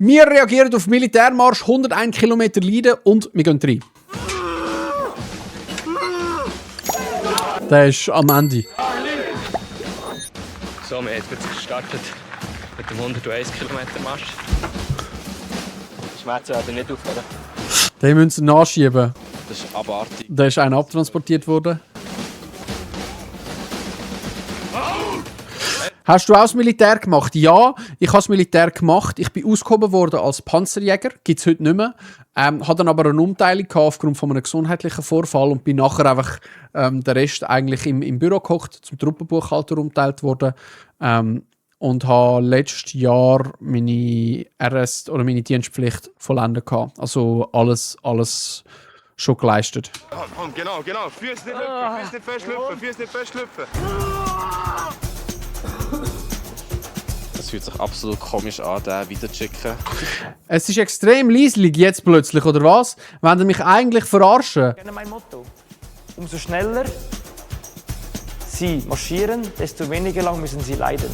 Wir reagieren auf Militärmarsch, 101 Kilometer Leiden und wir gehen rein. Der ist am Ende. So, wir haben jetzt gestartet mit dem 101 Kilometer Marsch. Schmerzen werden nicht aufhören. Den müssen sie nachschieben. Das ist abartig. Da ist einer abtransportiert worden. Hast du auch das Militär gemacht? Ja, ich habe das Militär gemacht. Ich bin ausgehoben worden als Panzerjäger. Gibt es heute nicht mehr. Hatte dann aber eine Umteilung aufgrund von einem gesundheitlichen Vorfall und bin nachher einfach den Rest eigentlich im Büro gehockt, zum Truppenbuchhalter umgeteilt worden. Und habe letztes Jahr meine RS oder meine Dienstpflicht vollendet gehabt. Also alles schon geleistet. Komm, genau. Füße nicht festschlüpfen. Das fühlt sich absolut komisch an, den wieder zu schicken. Es ist extrem leislich jetzt plötzlich, oder was? Wollen Sie mich eigentlich verarschen? Ich kenne mein Motto. Umso schneller Sie marschieren, desto weniger lang müssen Sie leiden.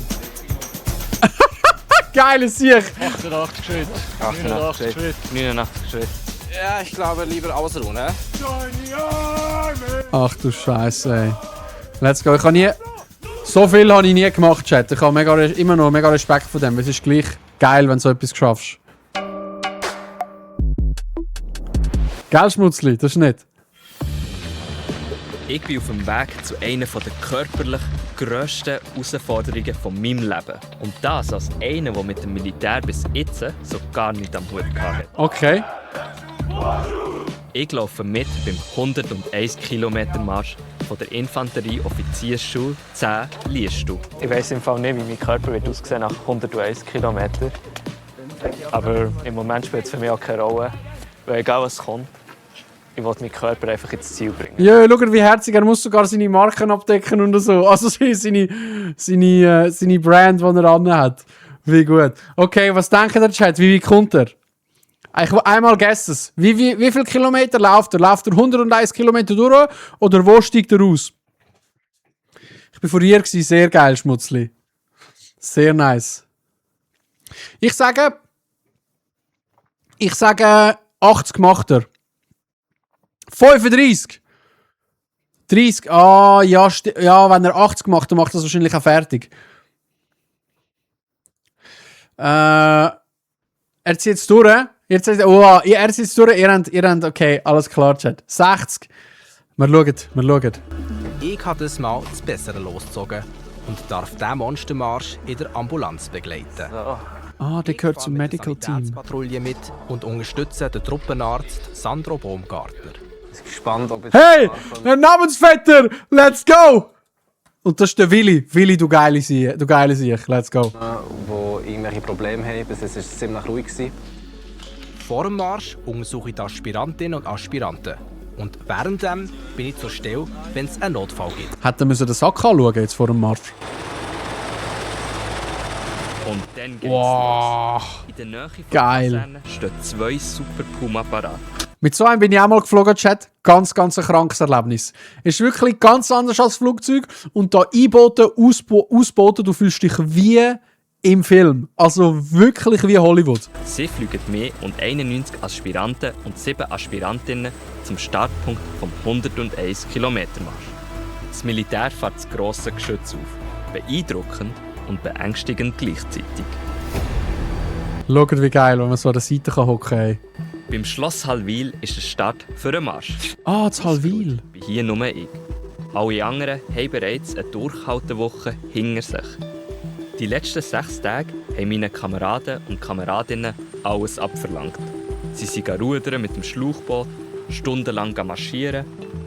Geiles Sieg! 88 Schritt. 89 Schritt. 89 Schritt. Ja, ich glaube lieber ausruhen, ne? Ach du Scheiße, ey. Let's go. So viel habe ich nie gemacht, Chat. Ich habe immer noch mega Respekt vor dem. Es ist gleich geil, wenn du so etwas schaffst. Gell, Schmutzli? Das ist nicht. Ich bin auf dem Weg zu einer der körperlich grössten Herausforderungen von meinem Leben. Und das als einer, der mit dem Militär bis jetzt so gar nicht am Hut hatte. Okay. Ich laufe mit beim 101 Kilometer Marsch von der Infanterie-Offiziersschule 10 Liestal. Ich weiss im Fall nicht, wie mein Körper wird aussehen nach 101 Kilometern. Aber im Moment spielt es für mich auch keine Rolle. Weil egal was kommt, ich will meinen Körper einfach ins Ziel bringen. Ja, schau wie herzig. Er muss sogar seine Marken abdecken und so. Also seine Brand, die er anhat. Wie gut. Okay, was denkt der Chat? Wie weit kommt er? Ich will einmal guesses. Wie viele Kilometer läuft er? Läuft er 101 Kilometer durch oder wo steigt er aus? Ich war vor dir, sehr geil, Schmutzli. Sehr nice. Ich sage 80 macht er. 35. 30. Ja, wenn er 80 macht, dann macht er das wahrscheinlich auch fertig. Er zieht jetzt durch. Er zieht jetzt durch. Ihr habt, okay, alles klar, Chat. 60. Wir schauen. Ich habe das Mal das Bessere losgezogen und darf diesen Monstermarsch in der Ambulanz begleiten. Der gehört zum Medical Team. Patrouille mit und unterstütze den Truppenarzt Sandro Baumgartner. Ich bin gespannt, ob Hey, der Namensvetter, let's go! Und das ist der Willi. Willi, du geile Sieg, let's go. Wo irgendwelche Probleme haben, bis es ist ziemlich ruhig war. Vor dem Marsch untersuche ich die Aspirantinnen und Aspiranten. Und währenddem bin ich zur Stelle, wenn es einen Notfall gibt. Hätten wir den Sack anschauen jetzt vor dem Marsch. Und dann geht's Wow. los. In der Nähe von Geil. der Kaserne stehen 2 Super Puma parat. Mit so einem bin ich auch mal geflogen, Chat. Ganz ein krankes Erlebnis. Ist wirklich ganz anders als Flugzeug. Und da einboten, ausboten, du fühlst dich wie im Film. Also wirklich wie Hollywood. Sie fliegen mehr und 91 Aspiranten und 7 Aspirantinnen zum Startpunkt vom 101 Kilometer Marsch. Das Militär fährt das grosse Geschütz auf. Beeindruckend und beängstigend gleichzeitig. Schaut wie geil, wenn man so an der Seite hocken kann. Beim Schloss Hallwil ist der Start für den Marsch. Das Hallwil. Bin hier nur ich. Alle anderen haben bereits eine Durchhaltewoche hinter sich. Die letzten 6 Tage haben meine Kameraden und Kameradinnen alles abverlangt. Sie sind rudern mit dem Schlauchboot, stundenlang marschieren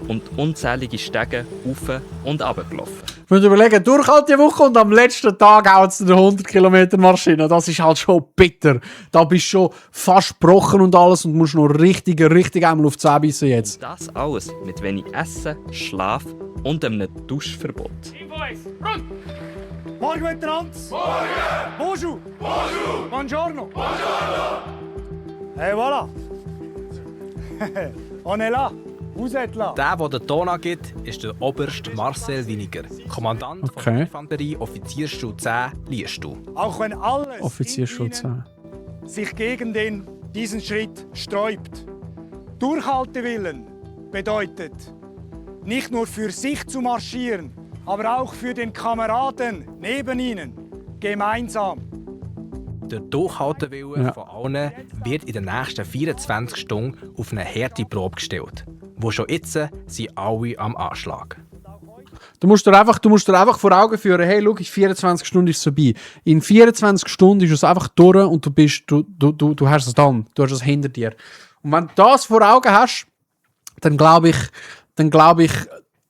und unzählige Stege auf und runter gelaufen. Wenn du überlegen, durch die Woche und am letzten Tag haut es den 100 Kilometer Maschine. Das ist halt schon bitter. Da bist du schon fast gebrochen und alles und musst noch richtig einmal auf die Zähne beißen jetzt. Und das alles mit wenig Essen, Schlaf und einem Duschverbot. Morgen miteinander! Morgen! Bonjour! Bonjour! Buongiorno! Buongiorno! Hey, voilà! On est là! Vous êtes là! Der den Ton angibt, ist der Oberst Marcel Winiger, Kommandant von der Infanterie Offiziersschule 10 Liestal. Auch wenn alles Offiziersschule 10. sich gegen diesen Schritt sträubt. Durchhaltewillen bedeutet, nicht nur für sich zu marschieren, aber auch für den Kameraden neben ihnen gemeinsam. Der Durchhaltewille von allen wird in den nächsten 24 Stunden auf eine harte Probe gestellt. Wo schon jetzt sind alle am Anschlag. Du musst dir einfach vor Augen führen, hey, schau, in 24 Stunden ist es vorbei. In 24 Stunden ist es einfach durch und du hast es dann. Du hast es hinter dir. Und wenn du das vor Augen hast, dann glaube ich,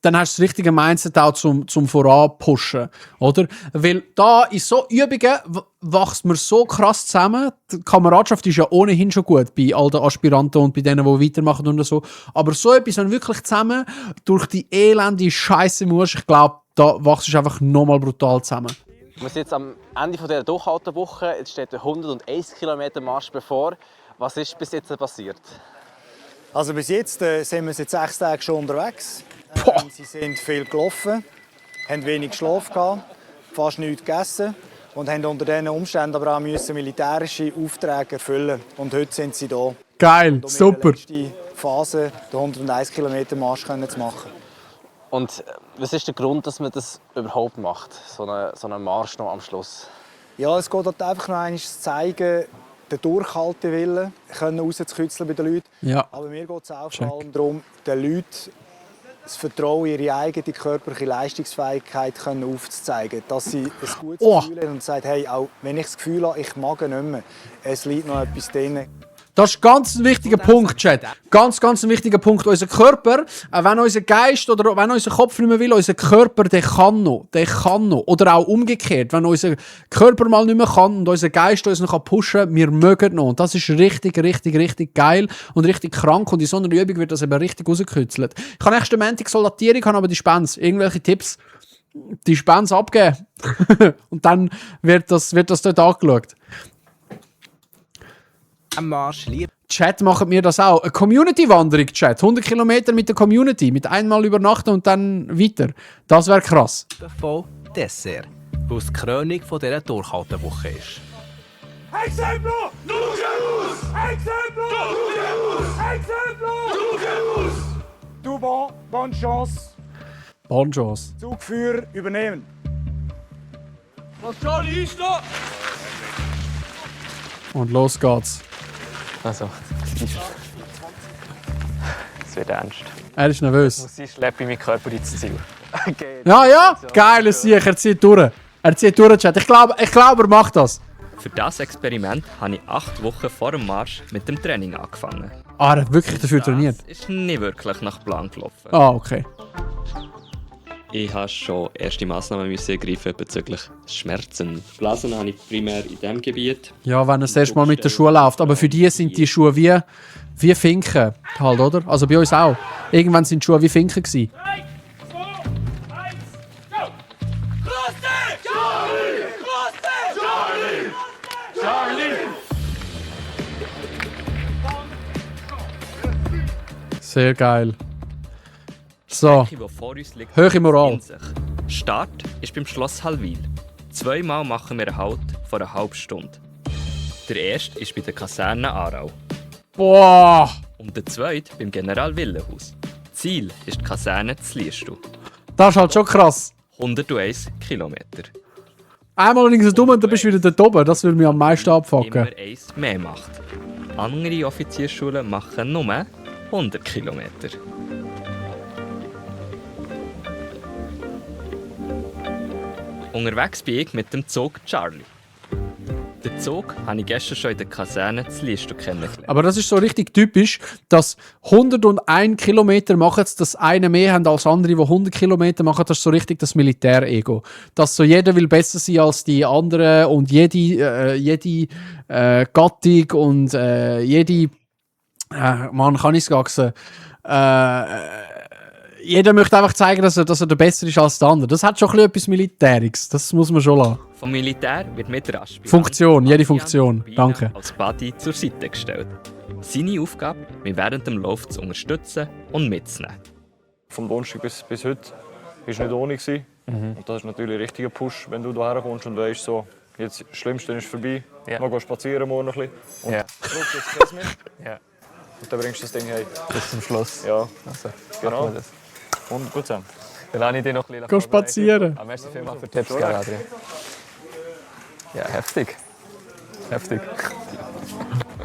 dann hast du das richtige Mindset auch zum Voranpushen, oder? Weil da in so Übungen wächst man so krass zusammen. Die Kameradschaft ist ja ohnehin schon gut bei all den Aspiranten und bei denen, die weitermachen und so. Aber so etwas, wenn wirklich zusammen durch die elende Scheiße musst, ich glaube, da wächst du einfach nochmal brutal zusammen. Wir sind jetzt am Ende dieser Durchhaltewoche. Jetzt steht der 101 Kilometer Marsch bevor. Was ist bis jetzt passiert? Also bis jetzt sind wir seit 6 Tagen schon unterwegs. Sie sind viel gelaufen, haben wenig Schlaf gehabt, fast nichts gegessen und haben unter diesen Umständen aber auch militärische Aufträge erfüllen. Und heute sind sie da. Geil, super. Um in der letzten Phase den 101 Kilometer Marsch zu machen. Und was ist der Grund, dass man das überhaupt macht, so einen Marsch noch am Schluss? Ja, es geht halt einfach noch einmal zu zeigen, den Durchhaltewillen rauszukitzeln bei den Leuten. Ja. Aber mir geht es auch vor allem darum, den Leuten das Vertrauen in ihre eigene körperliche Leistungsfähigkeit aufzuzeigen. Dass sie ein gutes Gefühl haben und sagen, hey, auch wenn ich das Gefühl habe, ich mag nicht mehr, es liegt noch etwas drin. Das ist ganz ein wichtiger Punkt, Chat. Ganz ein wichtiger Punkt. Unser Körper, wenn unser Geist oder wenn unser Kopf nicht mehr will, unser Körper, der kann noch. Oder auch umgekehrt, wenn unser Körper mal nicht mehr kann und unser Geist uns noch pushen kann, wir mögen noch. Und das ist richtig geil und richtig krank. Und in so einer Übung wird das eben richtig rausgekützelt. Ich habe nächsten Montag Soldatierung, habe aber die Spens. Irgendwelche Tipps? Die Spens abgeben. Und dann wird das dort angeschaut. Am Marsch liebt Chat machen wir das auch. Eine Community-Wanderung, Chat. 100 Kilometer mit der Community. Mit einmal übernachten und dann weiter. Das wäre krass. voll Dessert, weil es die Krönung dieser Durchhaltewoche ist. Exemplo! Exemplo! Exemplo! Du bonne chance. Bonne Chance. Zugführer übernehmen. Und los geht's. Also, es wird ernst. Er ist nervös. Ich schleppe meinen Körper ins Ziel. Ja, geiles Sieg. Er zieht durch. Chat. Ich glaube, er macht das. Für dieses Experiment habe ich 8 Wochen vor dem Marsch mit dem Training angefangen. Ah, er hat wirklich dafür trainiert. Das ist nicht wirklich nach Plan gelaufen. Ah, okay. Ich musste schon erste Massnahmen ergreifen bezüglich Schmerzen. Blasen habe ich primär in diesem Gebiet. Ja, wenn er das erste Mal mit der Schuhe läuft. Aber für die sind die Schuhe wie Finken. Halt, oder? Also bei uns auch. Irgendwann sind die Schuhe wie Finken gewesen. 3, 2, 1, go! Sehr geil. So, Die vor uns liegt, hohe Moral. in sich. Start ist beim Schloss Hallwil. 2-mal machen wir einen Halt vor einer halben Stunde. Der erste ist bei der Kaserne Aarau. Boah! Und der zweite beim General Willenhaus. Ziel ist die Kaserne zu Liestal. Das ist halt schon krass. 101 Kilometer. Einmal links dumm und dann bist du wieder dort oben. Das würde mich am meisten abfucken. Immer eins mehr macht. Andere Offizierschulen machen nur 100 Kilometer. Unterwegs bin ich mit dem Zug Charlie. Den Zug habe ich gestern schon in der Kaserne zu Liestal kennengelernt. Aber das ist so richtig typisch, dass 101 Kilometer machen, dass eine mehr haben als andere, die 100 Kilometer machen. Das ist so richtig das Militärego. Dass so jeder will besser sein als die anderen und jede Gattung und jede... Mann, kann ich es sagen? Jeder möchte einfach zeigen, dass er der Bessere ist als der andere. Das hat schon ein bisschen etwas Militäriges. Das muss man schon lassen. Vom Militär wird mit der Aspirant Funktion, jede Funktion. Danke. als Buddy zur Seite gestellt. Seine Aufgabe, mich während dem Lauf zu unterstützen und mitzunehmen. Vom Donnerstag bis heute war es nicht ohne. Und das ist natürlich ein richtiger Push, wenn du hierher kommst und weißt, so, Jetzt das Schlimmste ist vorbei. Ja. Mal gehen spazieren morgen noch ein bisschen. Und Ja. zurück jetzt Käse mit. Ja. Und dann bringst du das Ding heim. Bis zum Schluss. Ja, Also, genau. machen wir das. Und gut zusammen. Dann lasse ich dich noch ein bisschen Geh spazieren. Merci vielmals für die Tipps, gell, Adrian. Ja, heftig. Heftig.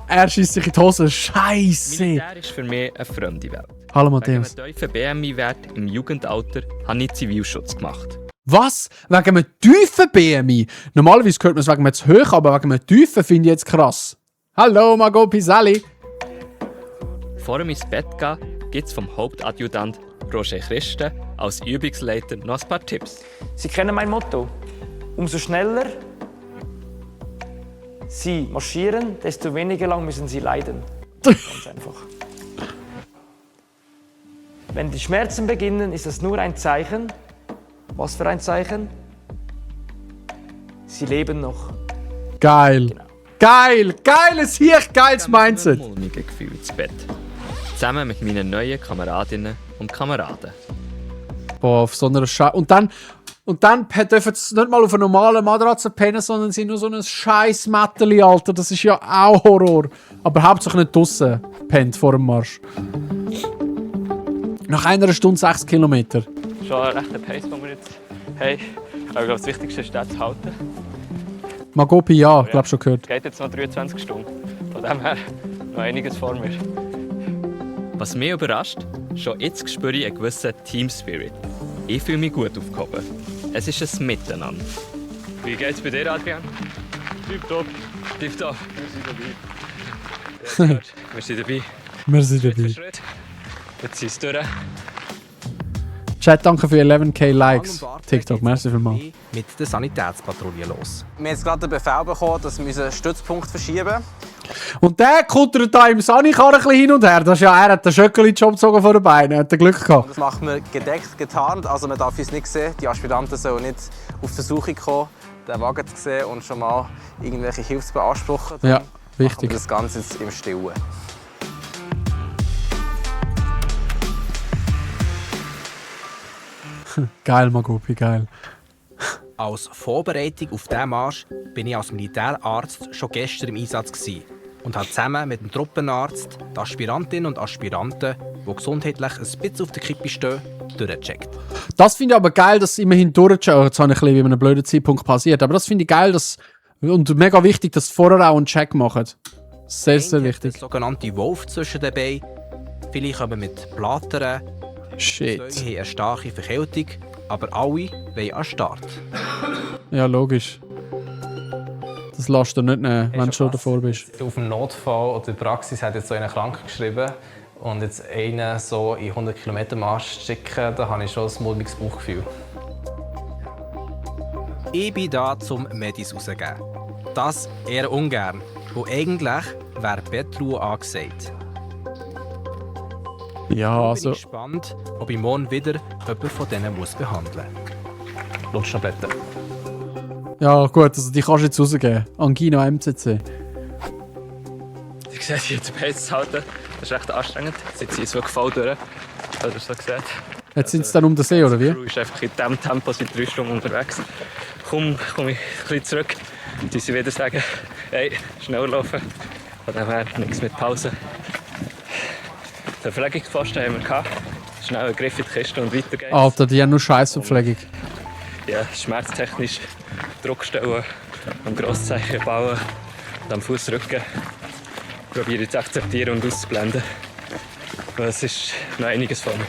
Er schießt sich in die Hose. Scheiße. Militär ist für mich eine fremde Welt. Hallo Wegen einem Matthäus. tiefen BMI-Wert im Jugendalter habe ich Zivilschutz gemacht. Was? Wegen einem tiefen BMI? Normalerweise hört man es wegen einem zu hoch, aber wegen einem tiefen finde ich jetzt krass. Hallo, Margot Pisali. Vor dem ins Bett gehen gibt es vom Hauptadjutant Roger Christen als Übungsleiter noch ein paar Tipps. Sie kennen mein Motto. Umso schneller Sie marschieren, desto weniger lang müssen Sie leiden. Ganz einfach. Wenn die Schmerzen beginnen, ist das nur ein Zeichen. Was für ein Zeichen? Sie leben noch. Geil. Geil. Geiles hier, geiles Mindset. Mit einem mulmigen Gefühl ins Bett. Zusammen mit meinen neuen Kameradinnen und Kameraden. Boah, auf so einer Scheiße. Und dann dürfen sie nicht mal auf einer normalen Matratze pennen, sondern sie nur so ein scheiß Mätterli, Alter. Das ist ja auch Horror. Aber hauptsächlich nicht draussen pennt vor dem Marsch. Nach 1 Stunde 6 Kilometer. Schon ein rechter Pace, den wir jetzt haben. Aber ich glaube, das Wichtigste ist, das zu halten. Magopi, ja, ich glaube schon gehört. Es geht jetzt noch 23 Stunden. Von dem her noch einiges vor mir. Was mich überrascht, schon jetzt spüre ich einen gewissen Team-Spirit. Ich fühle mich gut aufgehoben. Es ist ein Miteinander. Wie geht's bei dir, Adrian? Tipptopp. Tipptopp. Wir sind dabei. Wir sind dabei. Wir sind Schritt für dabei. Schritt. Jetzt sind wir durch. Chat, danke für 11k Likes. TikTok, merci vielmals. Mit der Sanitätspatrouille los. Wir haben jetzt gerade den Befehl bekommen, dass wir unseren Stützpunkt verschieben. Und der kuttert da im Sanikarren ein bisschen hin und her. Das ist ja, er hat den Schöckeli-Job gezogen vor den Beinen. Er hat Glück gehabt. Das machen wir gedeckt, getarnt, also man darf uns nicht sehen. Die Aspiranten sollen nicht auf die Versuchung kommen, den Wagen zu sehen und schon mal irgendwelche Hilfe zu beanspruchen. Ja, Machen wichtig. wir das Ganze jetzt im Stillen. Geil, Magopi, geil. Als Vorbereitung auf diesen Marsch bin ich als Militärarzt schon gestern im Einsatz gewesen und habe zusammen mit dem Truppenarzt die Aspirantinnen und Aspiranten, die gesundheitlich ein bisschen auf der Kippe stehen, durchgecheckt. Das finde ich aber geil, dass immerhin durchschaut. Jetzt habe ich ein bisschen wie an einem blöden Zeitpunkt passiert. Aber das finde ich geil und mega wichtig, dass sie vorher auch einen Check machen. Sehr, sehr wichtig. Der sogenannte Wolf zwischen den Beinen. Viele kommen mit Blattern. Shit. Zwei haben eine starke Verkältung, aber alle wollen an den Start. Ja, logisch. Das lässt du nicht nehmen, wenn du schon davor bist. Auf dem Notfall oder die Praxis hat jetzt so einen krank geschrieben und jetzt einen so in 100 km Marsch zu schicken, da habe ich schon ein mulmiges Bauchgefühl. Ich bin da zum Medis rausgeben. Das eher ungern, wo eigentlich wäre Bettruhe angesagt. Ja, Ich also. bin gespannt, ob ich morgen wieder jemanden von denen behandeln muss. Lutschtabletten. Ja, gut, also die kannst du jetzt rausgeben. Angina MCC. Sie sehen, hier den Pace zu halten. Das ist recht anstrengend. Jetzt sind sie so gefallen durch. Hat er so gesehen. Jetzt sind sie dann um den See, oder wie? Die Crew ist einfach in diesem Tempo seit 3 Stunden unterwegs. Komm ich ein bisschen zurück. Und sie wieder sagen, hey, schnell laufen. Von dem her nichts mit Pause. Den Verpflegungsposten haben wir gehabt. Schnell einen Griff in die Kiste und weiter geht's. Alter, die haben nur Scheißverpflegung. Ja, schmerztechnisch Druck stellen, am Grosszeichen bauen und am Fußrücken probiere zu akzeptieren und auszublenden. Weil es ist noch einiges vor mir.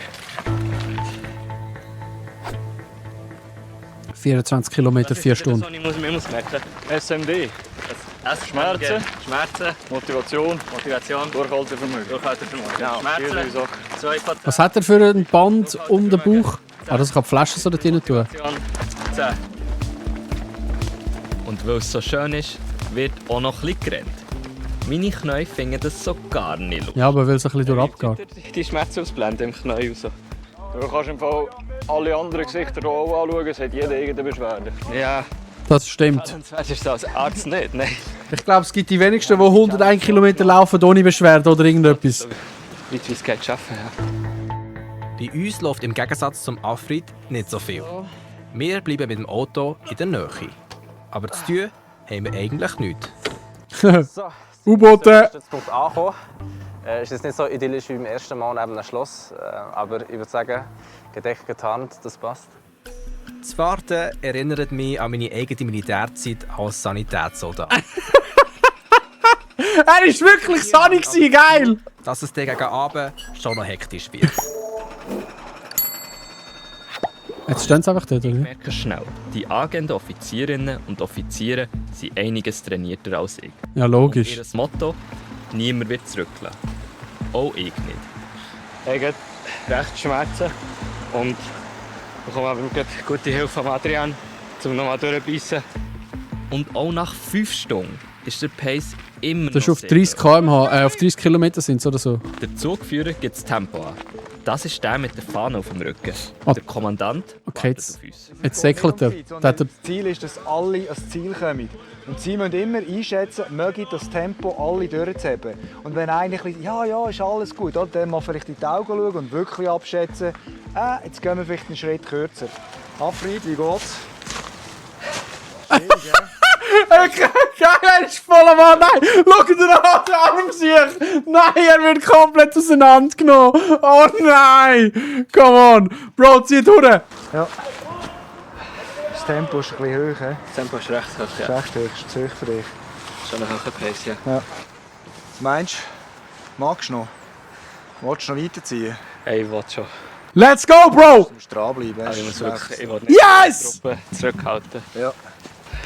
24 Kilometer, 4 Stunden. Ich muss merken. SMD. Schmerzen, Motivation. Durchhaltevermögen. Genau, die 3 Sachen. Was hat er für ein Band um den Bauch? Ah, das kann die Flasche so dort rein tun. 10. Und weil es so schön ist, wird auch noch ein bisschen gerannt. Meine Knie finden das so gar nicht lustig. Ja, aber weil es ein bisschen durch abgeht. Die Schmerzen ausblenden im Knie raus. Du kannst im Fall alle anderen Gesichter auch anschauen, es hat jeder irgendeine Beschwerde. Ja, Das stimmt. das ist so als Arzt nicht. Nein. Ich glaube, es gibt die wenigsten, die 101 Kilometer laufen ohne Beschwerde oder irgendetwas. Weit wie es geht, schaffen. Ja. Bei uns läuft im Gegensatz zum Afrit nicht so viel. Wir bleiben mit dem Auto in der Nähe. Aber zu tun haben wir eigentlich nichts. So, U-Boote! Stützpunkt angekommen. Ist jetzt nicht so idyllisch wie beim ersten Mal neben einem Schloss, aber ich würde sagen, gedeckt, getarnt, das passt. Das Warten erinnert mich an meine eigene Militärzeit als Sanitätssoldat. Er ist wirklich Sunny, geil! Dass es dann gegen Abend schon noch hektisch wird. Jetzt stehen sie einfach dort, Ich oder? merke schnell, die angehenden Offizierinnen und Offiziere sind einiges trainierter als ich. Ja, Und logisch. ihr Motto: niemand wird zurücklassen. Auch ich nicht. Ich habe recht Schmerzen und bekomme aber gute Hilfe von Adrian, um nochmal durchzubeissen. Und auch nach 5 Stunden ist der Pace immer Das ist noch auf 30 km/h, auf 30 Kilometer sind oder so. Der Zugführer gibt das Tempo an. Das ist der mit der Fahne auf dem Rücken. Ah. Der Kommandant Okay, wartet jetzt, auf uns. jetzt säckelt er. Das Ziel ist, dass alle ans Ziel kommen. Und sie müssen immer einschätzen, möge das Tempo alle durchzuheben. Und wenn einer ein bisschen, ja, ist alles gut, oder? Dann mal vielleicht in die Augen schauen und wirklich abschätzen, jetzt gehen wir vielleicht einen Schritt kürzer. Afrid, wie geht's? Geil, er ist voll am Arm. Nein, schau dir an, der Arm sich. Nein, er wird komplett auseinandergenommen. Oh nein. Come on. Bro, zieh durch. Ja. Das Tempo ist ein bisschen hoch, he? Das Tempo ist recht hoch, Das ist echt hoch, ist zu hoch für dich. Schon ein hoher Pace, ja. Was meinst du? Magst du noch? Willst du noch weiterziehen? Hey, ich will schon. Let's go, Bro. Du musst dranbleiben. Aber hast ich du muss gesagt. wirklich, ich will nicht Yes. die Truppe zurückhalten. Ja.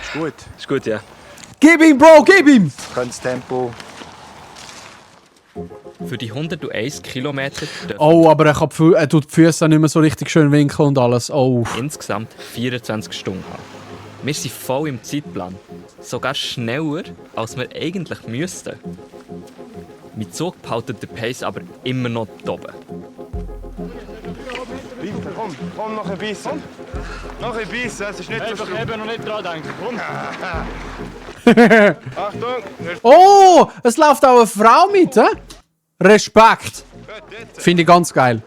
Ist gut. Ist gut, ja. Gib ihm, Bro, gib ihm. Du könntest das Tempo... Für die 101 Kilometer dürfen Oh, aber er tut die Füße nicht mehr so richtig schön winkeln und alles. Oh. wir insgesamt 24 Stunden haben. Wir sind voll im Zeitplan. Sogar schneller, als wir eigentlich müssten. Mein Zug behaltet den Pace aber immer noch oben. Bitte, komm noch ein bisschen. Noch ein bisschen, es ist nicht so Einfach schlimm. eben noch nicht dran denken. Komm. Achtung! Oh, es läuft auch eine Frau mit, hä? Respekt. Finde ich ganz geil.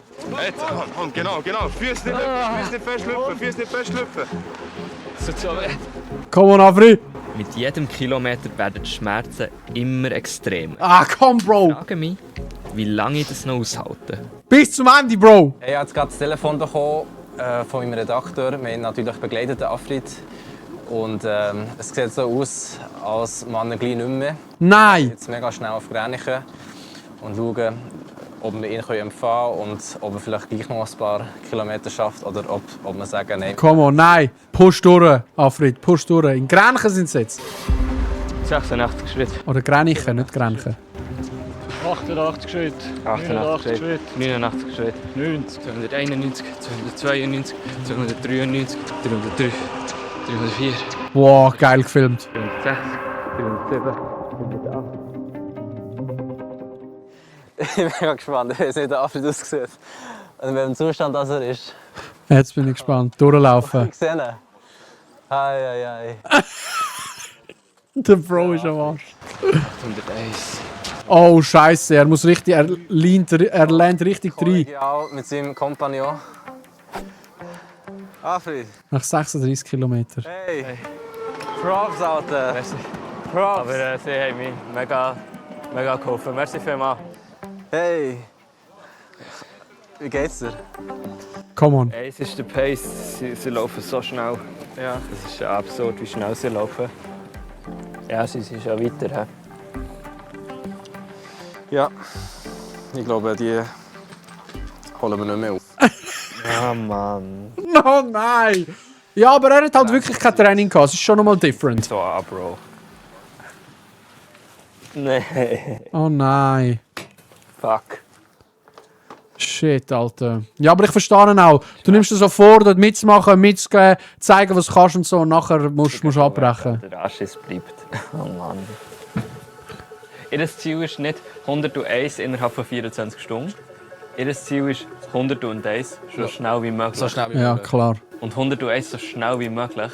Jetzt, komm, genau. Füße nicht festschlüpfen. So weh. Komm on, Afri. Mit jedem Kilometer werden die Schmerzen immer extremer. Ah, komm, Ich Bro. frage mich, wie lange ich das noch aushalte. Bis zum Ende, Bro. Ich habe jetzt gerade das Telefon bekommen von meinem Redakteur. Wir haben natürlich begleitet, den Afrid. Und es sieht so aus, als man gleich nicht mehr. Nein. Jetzt mega schnell auf Gränichen und schauen, ob wir ihn empfangen können und ob er vielleicht gleich noch ein paar Kilometer schafft oder ob wir sagen, nein. Komm on, nein. Push durch, Afrid, push durch. In Grenchen sind sie jetzt. 86 Schritte. Oder Grenchen, nicht Grenchen. 88 Schritte. 88 Schritte. 89 Schritte. 90. 291, 292, 293, 303, 304, Wow, geil gefilmt. 306, 307, 308. Ich bin mega gespannt, wie es nicht der Afrid aussieht. Und in welchem Zustand das er ist. Jetzt bin ich gespannt. Durchlaufen. Gesehen? Ei. Der Bro ist am Arsch. 101. Oh, Scheiße, er muss richtig. Er lernt richtig rein. Kollegial mit seinem Kompagnon. Afrid, Nach 36 Kilometern. hey. Props, Alter. Props. Aber sie haben mich mega geholfen. Merci vielmals. Hey. Wie geht's dir? Come on. Hey, es ist der Pace. Sie laufen so schnell. Ja. Das ist ja absurd, wie schnell sie laufen. Ja, sie sind schon weiter. Ja. Ich glaube, die holen wir nicht mehr auf. Ja, Mann. Oh nein! Ja, aber er hat halt wirklich kein Training gehabt. Es ist schon nochmal different. So, Bro. Nee. Oh nein. Fuck. Shit, Alter. Ja, aber ich verstehe ihn auch. Du nimmst dir so vor, dort mitzumachen, mitzugehen, zeigen, was du kannst und so. Und nachher musst du abbrechen. Der Aschis bleibt. Oh Mann. Ihr Ziel ist nicht 101 innerhalb von 24 Stunden. Ihr Ziel ist 101 so schnell wie möglich. So schnell wie Ja, möglich. klar. Und 101 so schnell wie möglich.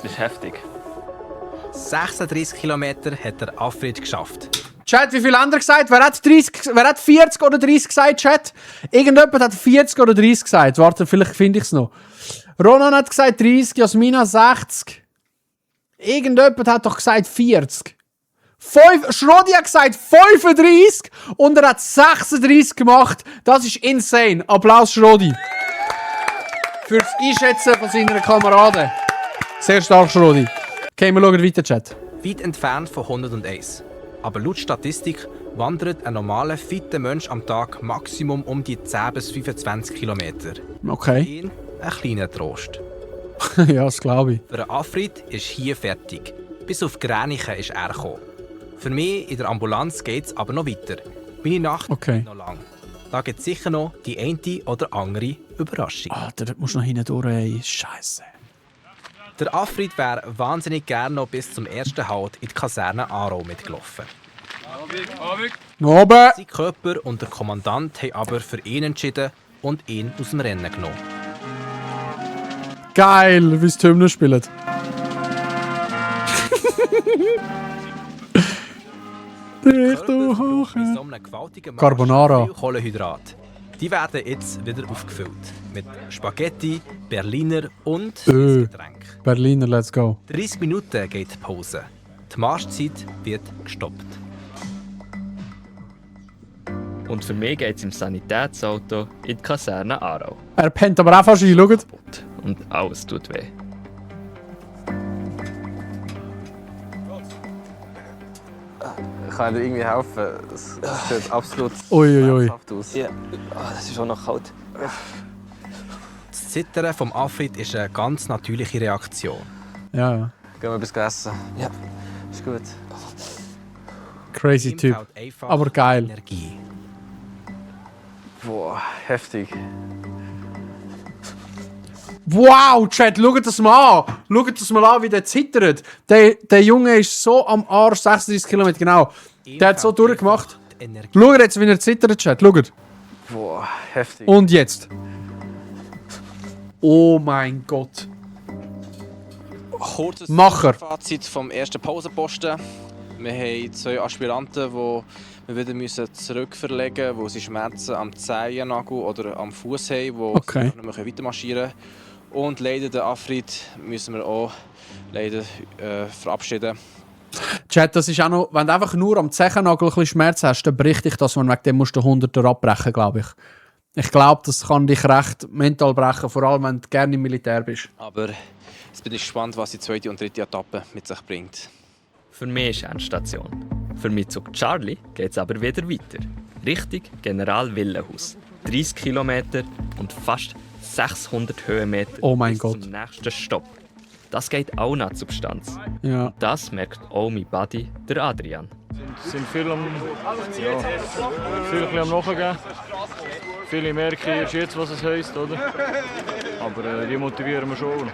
Das ist heftig. 36 Kilometer hat der Afrid geschafft. Chat, wie viele andere gesagt? Wer hat 40 oder 30 gesagt, Chat? Irgendjemand hat 40 oder 30 gesagt. Warte, vielleicht finde ich es noch. Ronan hat gesagt 30, Jasmina 60. Irgendjemand hat doch gesagt 40. Schrodi hat gesagt 35 und er hat 36 gemacht. Das ist insane. Applaus, Schrodi. Fürs Einschätzen von seinen Kameraden. Sehr stark, Schrodi. Okay, wir schauen weiter, Chat. Weit entfernt von 101. Aber laut Statistik wandert ein normaler, fitter Mensch am Tag Maximum um die 10 bis 25 Kilometer. Okay. Ihn ein kleiner Trost. Ja, das glaube ich. Für den Afrit ist hier fertig. Bis auf Gränichen ist er gekommen. Für mich in der Ambulanz geht es aber noch weiter. Meine Nacht ist noch lang. Da gibt es sicher noch die eine oder andere Überraschung. Alter, das musst du noch hinten durch, ey. Scheiße. Der Afrit wäre wahnsinnig gerne noch bis zum ersten Halt in die Kaserne Aarau mitgelaufen. Oben! Sein Körper und der Kommandant haben aber für ihn entschieden und ihn aus dem Rennen genommen. Geil, wie es die Hymne spielt. Richtung hoch. Mit so einem gewaltigen Carbonara. Viel Kohlenhydrat. Die werden jetzt wieder aufgefüllt. Mit Spaghetti, Berliner und Getränk. Berliner, let's go. 30 Minuten geht die Pause. Die Marschzeit wird gestoppt. Und für mich geht es im Sanitätsauto in die Kaserne Aarau. Er pennt aber auch fast ein, schaut. Und alles tut weh. Kann ich dir irgendwie helfen? Es sieht absolut Uiuiui. aus. Ja, das ist auch noch kalt. Das Zittern vom Afrit ist eine ganz natürliche Reaktion. Ja. Gehen wir etwas essen? Ja. Ist gut. Crazy Ihm Typ. fehlt einfach Aber geil. Energie. Boah, heftig. Wow, Chat, schaut das mal an. Schaut das mal an, wie der zittert. Der Junge ist so am Arsch, 36 Kilometer, genau. Der hat so durchgemacht. Schaut jetzt, wie er zittert, Chat. Schaut. Boah, heftig. Und jetzt. Oh mein Gott. Kurzes Macher. Fazit vom ersten Pausenposten. Wir haben 2 Aspiranten, die wir wieder zurückverlegen müssen, weil sie Schmerzen am Zehennagel oder am Fuß haben, wo Okay. sie nicht mehr weitermarschieren können. Und leider den Afrit müssen wir auch leider verabschieden. Chat, das ist auch noch, wenn du einfach nur am Zechennagel ein bisschen Schmerz hast, dann bricht dich das, wenn wegen dem musst du 100er abbrechen, glaube ich. Ich glaube, das kann dich recht mental brechen, vor allem wenn du gerne im Militär bist. Aber jetzt bin ich gespannt, was die 2. und 3. Etappe mit sich bringt. Für mich ist Endstation. Für mich Zug Charlie geht es aber wieder weiter. Richtung General Willenhaus. 30 Kilometer und fast 600 Höhenmeter Oh mein bis Gott. zum nächsten Stopp. Das geht auch nach Substanz. Ja. Und das merkt auch mein Buddy, der Adrian. Sind viel am Nachgehen. Viele merken erst jetzt, was es heisst, oder? Aber die motivieren wir schon.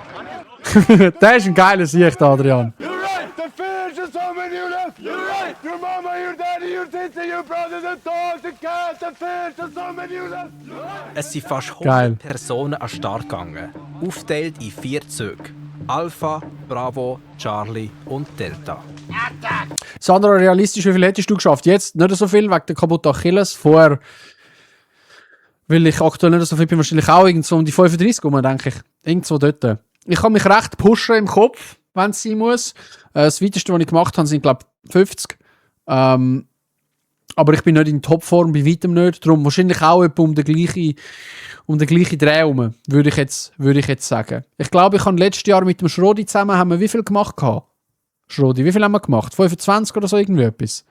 Der ist ein geiler Sicht, Adrian. You're right! The fish is so many you left! You're right! Your mama, your daddy, your sister, your brother, the dog, the cat, the fish, is so many you left! Es sind fast 100 Geil. Personen an den Start gegangen. Aufgeteilt in 4 Züge. Alpha, Bravo, Charlie und Delta. Sandra, realistisch, wie viel hättest du geschafft? Jetzt nicht so viel wegen der kaputten Achilles. Vorher, weil ich aktuell nicht so viel bin, wahrscheinlich auch irgend so um die 35 rum, denke ich. Irgendwo dort. Ich kann mich recht pushen im Kopf, wenn es sein muss. Das weiteste, was ich gemacht habe, sind, glaube ich, 50. Aber ich bin nicht in Topform, bei weitem nicht. Darum wahrscheinlich auch etwa um den gleichen Dreh herum, würde ich jetzt sagen. Ich glaube, ich habe letztes Jahr mit dem Schrodi zusammen, haben wir wie viel gemacht? Schrodi, wie viel haben wir gemacht? 25 oder so, irgendwie etwas?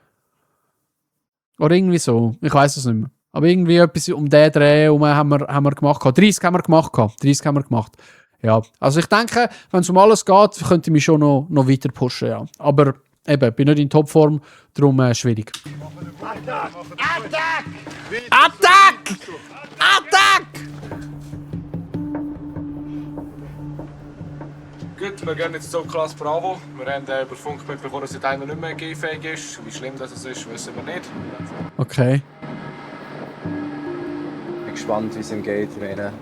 Oder irgendwie so, ich weiß es nicht mehr. Aber irgendwie etwas um den Dreh herum haben wir gemacht. 30 haben wir gemacht. Ja, also ich denke, wenn es um alles geht, könnte ich mich schon noch weiter pushen, ja. Aber eben, bin nicht in Topform, darum schwierig. Attack! Attack! Attack! Attack! Gut, wir gehen jetzt zur Klasse Bravo. Wir haben über Funk mitbekommen, dass einer nicht mehr G-fähig ist. Wie schlimm das ist, wissen wir nicht. Okay. Ich bin gespannt, wie es ihm geht. Ich meine,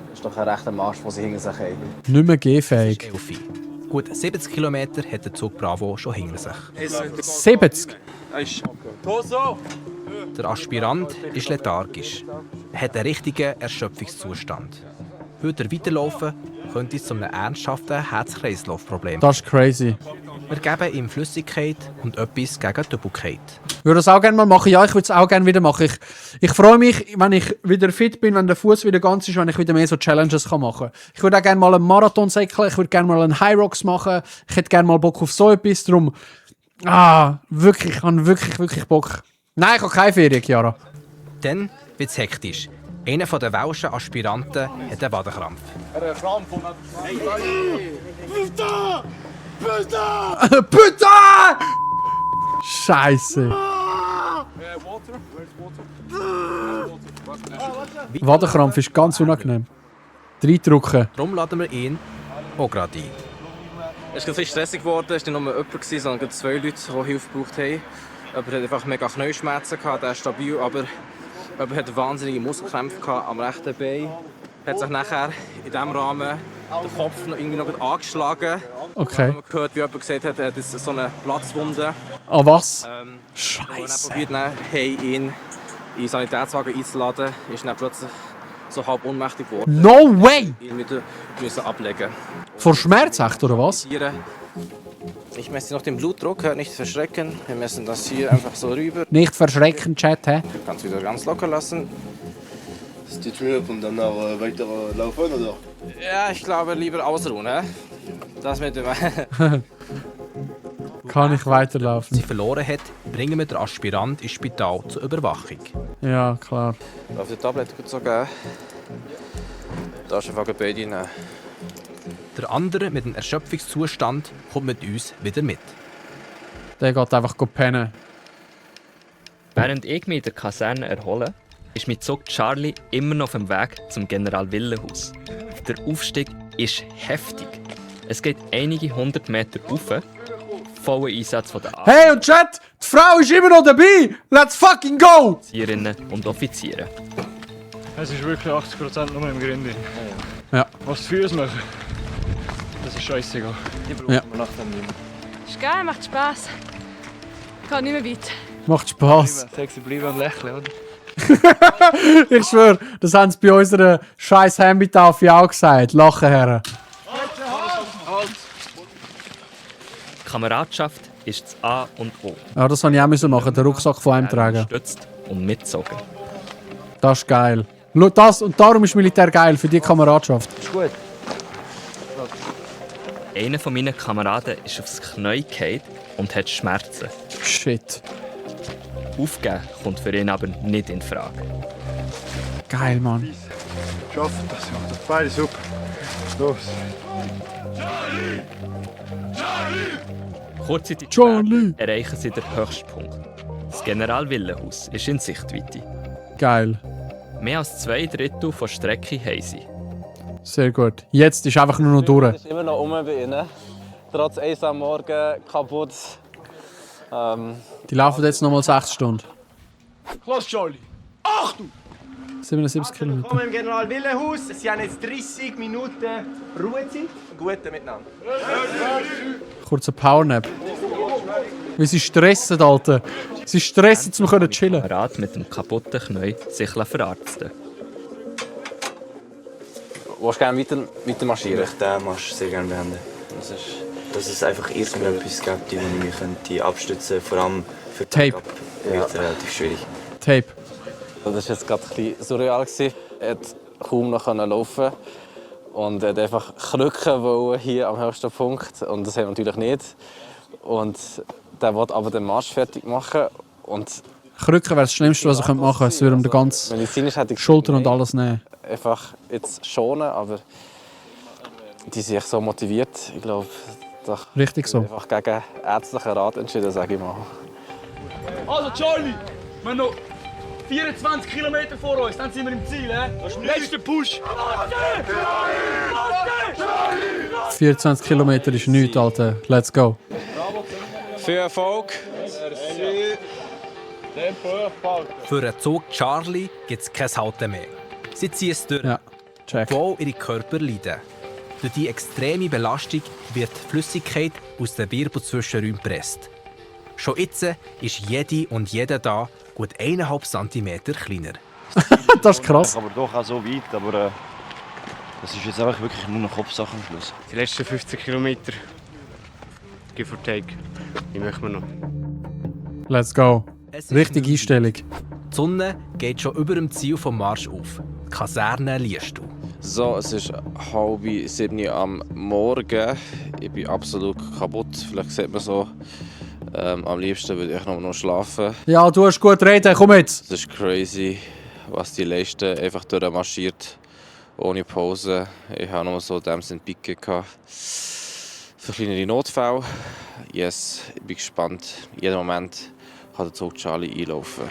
das ist doch ein rechter Marsch, den sie hinter sich haben. Nicht mehr gehfähig. Gut 70 Kilometer hat der Zug Bravo schon hinter sich. 70? Der Aspirant ist lethargisch. Er hat einen richtigen Erschöpfungszustand. Würde er weiterlaufen, könnte es zu einem ernsthaften Herz-Kreislauf-Problem. Das ist crazy. Wir geben ihm Flüssigkeit und etwas gegen die Übelkeit. Ich würde das auch gerne mal machen. Ja, ich würde es auch gerne wieder machen. Ich freue mich, wenn ich wieder fit bin, wenn der Fuß wieder ganz ist, wenn ich wieder mehr so Challenges machen kann. Ich würde auch gerne mal einen Marathon säckeln, ich würde gerne mal einen High Rocks machen. Ich hätte gerne mal Bock auf so etwas. Darum, wirklich, ich habe wirklich Bock. Nein, ich habe keine Ferien, Chiara. Dann wird es hektisch. Einer der welschen Aspiranten hat einen Wadenkrampf. Putain! Scheiße. Wadenkrampf ist ganz unangenehm. Reindrücken. Darum laden wir ihn auch gerade ein. Es ist ein bisschen stressig geworden. Es war nicht nur jemand, sondern 2 Leute, die Hilfe gebraucht haben. Jemand hat einfach mega Knieschmerzen gehabt, der ist stabil, aber jemand hat wahnsinnige Muskelkrämpfe am rechten Bein. Hat sich nachher in diesem Rahmen den Kopf irgendwie noch angeschlagen. Okay. Man gehört, wie jemand gesagt hat, das ist so eine Platzwunde. Ah, was? Scheiße. Wir haben probiert, ihn in den Sanitätswagen einzuladen. Ist dann plötzlich so halb ohnmächtig geworden. No way! Ihn wieder müssen ablegen. Vor Schmerz echt, oder was? Ich messe noch den Blutdruck, nicht verschrecken. Wir messen das hier einfach so rüber. Nicht verschrecken, Chat, hä? Du kannst wieder ganz locker lassen. Ist die Tür und dann noch weiter laufen, oder? Ja, ich glaube lieber ausruhen. He? Das mit dem. Kann ich weiterlaufen? Sie verloren hat, bringen wir den Aspirant ins Spital zur Überwachung. Ja, klar. Auf die Tablette gut so geben. Da ist einfach ein Bein rein. Der andere mit einem Erschöpfungszustand kommt mit uns wieder mit. Der geht einfach pennen. Während ich mich in der Kaserne erhole, ist mein Zug Charlie immer noch auf dem Weg zum General-Wille-Haus. Der Aufstieg ist heftig. Es geht einige 100 Meter rauf, voller Einsatz von der Hey und Chat, die Frau ist immer noch dabei! Let's fucking go! Offizierinnen und Offiziere. Es ist wirklich 80% nur im Grün drin. Ja. Was die Füße machen, das ist scheißegal. Die brauchen Ja. wir nachher nicht mehr. Ist geil, macht Spaß. Kann nicht mehr weit. Macht Spaß. Sexy bleiben und lächeln, oder? Ich schwöre, das haben sie bei unserer scheiß Hambitafel auch gesagt. Lachen, Herren. Kameradschaft ist das A und O. Ja, das musste ich auch machen, den Rucksack von einem tragen. Unterstützt und mitgezogen. Das ist geil. Schau, das, und darum ist Militär geil, für die Kameradschaft. Ist gut. Einer von meinen Kameraden ist aufs Knie gefallen und hat Schmerzen. Shit. Aufgeben kommt für ihn aber nicht in Frage. Geil, Mann. Schaffen das, ja. Das beide super. Los. Kurze Zeit Charlie. später erreichen sie den Höchstpunkt. Das General-Wille-Haus ist in Sichtweite. Geil. Mehr als 2/3 der Strecke haben sie. Sehr gut. Jetzt ist einfach nur noch durch. ist immer noch rum bei ihnen. Trotz 1 am Morgen kaputt. Die laufen jetzt nochmal 6 Stunden. Los, Charlie. Achtung! 77 Kilometer. Willkommen im General-Wille-Haus. Sie haben jetzt 30 Minuten Ruhezeit. Guten miteinander. Kurzer Powernap. Wie sie stressen, Alter. Sie stressen, um zu chillen. Kamerad mit dem kaputten Knie sich verarzten. Willst du gerne weiter marschieren? Ich möchte den Marsch sehr gerne beenden. Dass es einfach irgendetwas gibt, wo ich mich abstützen könnte, vor allem für Tape. Wird relativ schwierig. Tape. Das war jetzt gerade ein bisschen surreal. Er hat kaum noch laufen und er hat einfach Krücken wollen hier am höchsten Punkt. Und das haben wir natürlich nicht. Und der wollte aber den Marsch fertig machen. Und Krücken wäre das Schlimmste, was er machen könnte. Es würde ihm die ganze Schulter und alles nehmen. Einfach jetzt schonen, aber die sind echt so motiviert. Ich glaube, da Richtig so. einfach gegen ärztlichen Rat entschieden, sage ich mal. Also Charlie, wir haben noch 24 Kilometer vor uns, dann sind wir im Ziel. Letzter Push. 24 Kilometer ist nichts, Alter. Let's go. Für Erfolg. Für den Zug Charlie gibt es kein Halten mehr. Sie ziehen es durch, Ja, check. obwohl ihre Körper leiden. Durch die extreme Belastung wird Flüssigkeit aus den Wirbelzwischenräumen gepresst. Schon jetzt ist jede und jeder da gut 1,5 cm kleiner. Das ist krass. Aber doch auch so weit, aber Das ist jetzt einfach wirklich nur noch Kopfsache am Schluss. Die letzten 50 Kilometer, give or take, die möchten wir noch. Let's go. Richtige Einstellung. Die Sonne geht schon über dem Ziel vom Marsch auf. Die Kaserne Liestal. So, es ist 6:30 am Morgen. Ich bin absolut kaputt. Vielleicht sieht man so. Am liebsten würde ich noch schlafen. Ja, du hast gut reden, komm jetzt. Es ist crazy, was die Leiste einfach durchmarschiert. Ohne Pause. Ich habe nur so dem sind Picke gehabt. Für kleinere Notfälle. Yes, ich bin gespannt. Jeden Moment kann der Zug Charlie einlaufen.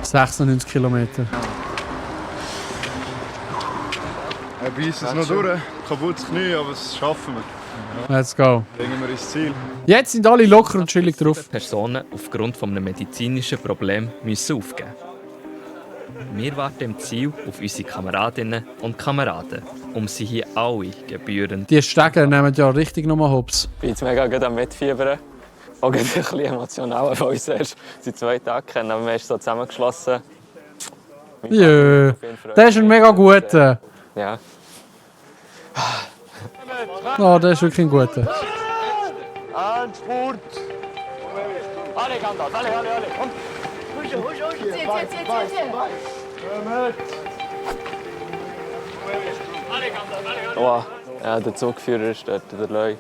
96 Kilometer. Er beißt es noch durch. Kaputtes Knie, aber das schaffen wir. Let's go. Bringen wir ins Ziel. Jetzt sind alle locker und chillig drauf. Personen aufgrund von einem medizinischen Problem müssen aufgeben. Wir warten im Ziel auf unsere Kameradinnen und Kameraden, um sie hier alle gebührend. Die Stege nehmen ja richtig nochmal Hops. Ich bin jetzt mega gut am Mitfiebern. Auch ein bisschen emotional, weil wir uns erst seit 2 Tagen kennen, aber wir haben so zusammengeschlossen. Jö, der ist ein mega guter. Ja. Oh, der ist wirklich ein guter. Endspurt! Alle, Gandalf, alle. Komm. Zieh. Oh, ja, der Zugführer ist dort, der Leu.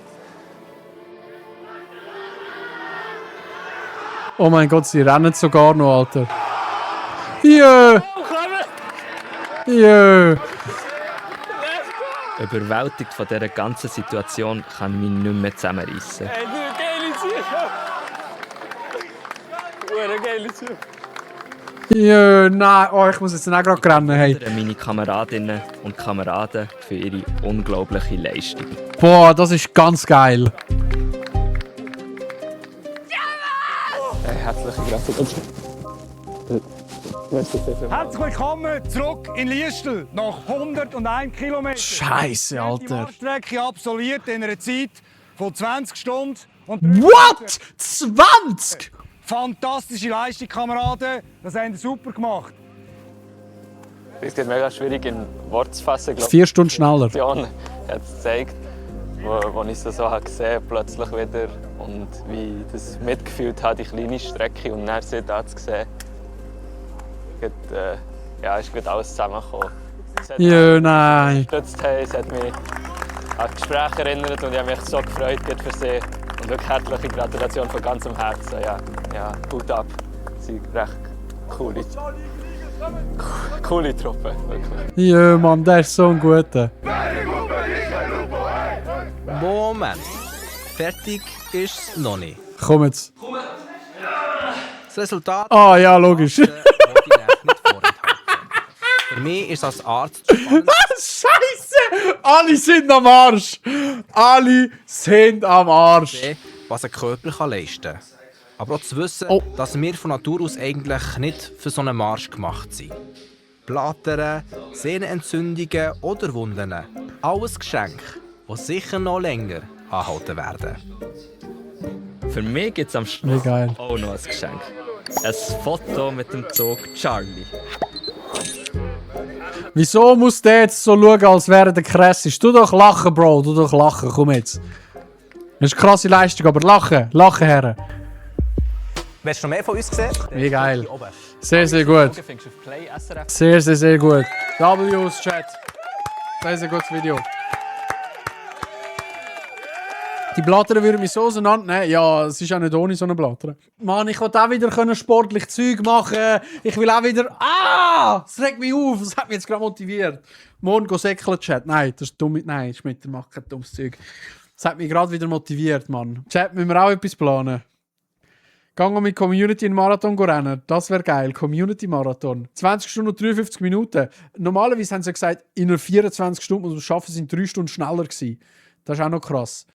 Oh mein Gott, sie rennen sogar noch, Alter. Jö! Jö! Überwältigt von dieser ganzen Situation kann ich mich nicht mehr zusammenreissen. Hey, du, geile Ziel! Geile Ziel! Jö, nein, oh, ich muss jetzt auch gerade rennen. Hey. Meine Kameradinnen und Kameraden für ihre unglaubliche Leistung. Boah, das ist ganz geil. Hey, herzliche Gratulation. Herzlich willkommen zurück in Liestal nach 101 Kilometern. Scheiße, Alter. Die Marschstrecke absolviert in einer Zeit von 20 Stunden. Und What? 20? Fantastische Leistung, Kameraden. Das haben Sie super gemacht. Es ist mega schwierig in Worte zu fassen. 4 Stunden schneller. Die Situation hat es gezeigt, wo ich es so gesehen habe, plötzlich wieder. Und wie ich das mitgefühlt habe, die kleine Strecke. Und dann sie da zu sehen, ist gut alles zusammengekommen. Jö, nein. Es hat mich an das Gespräch erinnert und ich habe mich so gefreut für sie. Und wirklich herzliche Gratulation von ganzem Herzen. Ja, Hut ab. Sie sind recht coole Truppe, wirklich. Jö, Mann, der ist so ein guter. Moment. Fertig ist es noch nicht. Komm jetzt. Das Resultat. Ah, ja, logisch. Für mich ist als Arzt Scheiße! Alle sind am Arsch! Alle sind am Arsch! Was ein Körper leisten kann. Aber auch zu wissen, dass wir von Natur aus eigentlich nicht für so einen Marsch gemacht sind. Blattern, Sehnenentzündungen oder Wunden. Alles Geschenke, die sicher noch länger anhalten werden. Für mich gibt es am Schluss auch noch ein Geschenk. Ein Foto mit dem Zug Charlie. Wieso muss der jetzt so schauen, als wäre der krasseste? Du doch lachen, Bro, du doch lachen, komm jetzt. Das ist eine krasse Leistung, aber lachen, Herren. Willst du noch mehr von uns sehen? Wie geil. Sehr, sehr gut. Sehr, sehr, sehr gut. W's Chat. Sehr, sehr gutes Video. Die Blattern würden mich so auseinandernehmen. Ja, es ist auch nicht ohne so eine Blatter. Mann, ich will auch wieder sportlich Zeug machen. Ich will auch wieder... Das regt mich auf. Das hat mich jetzt gerade motiviert. Morgen go säckeln, Chat. Nein, das ist dumm. Nein, Schmitter macht kein dummes Zeug. Das hat mich gerade wieder motiviert, Mann. Chat, müssen wir auch etwas planen. Gehen wir mit Community einen Marathon rennen. Das wäre geil. Community-Marathon. 20 Stunden und 53 Minuten. Normalerweise haben sie gesagt, in einer 24 Stunden muss man es schaffen, sind 3 Stunden schneller gewesen. Das ist auch noch krass.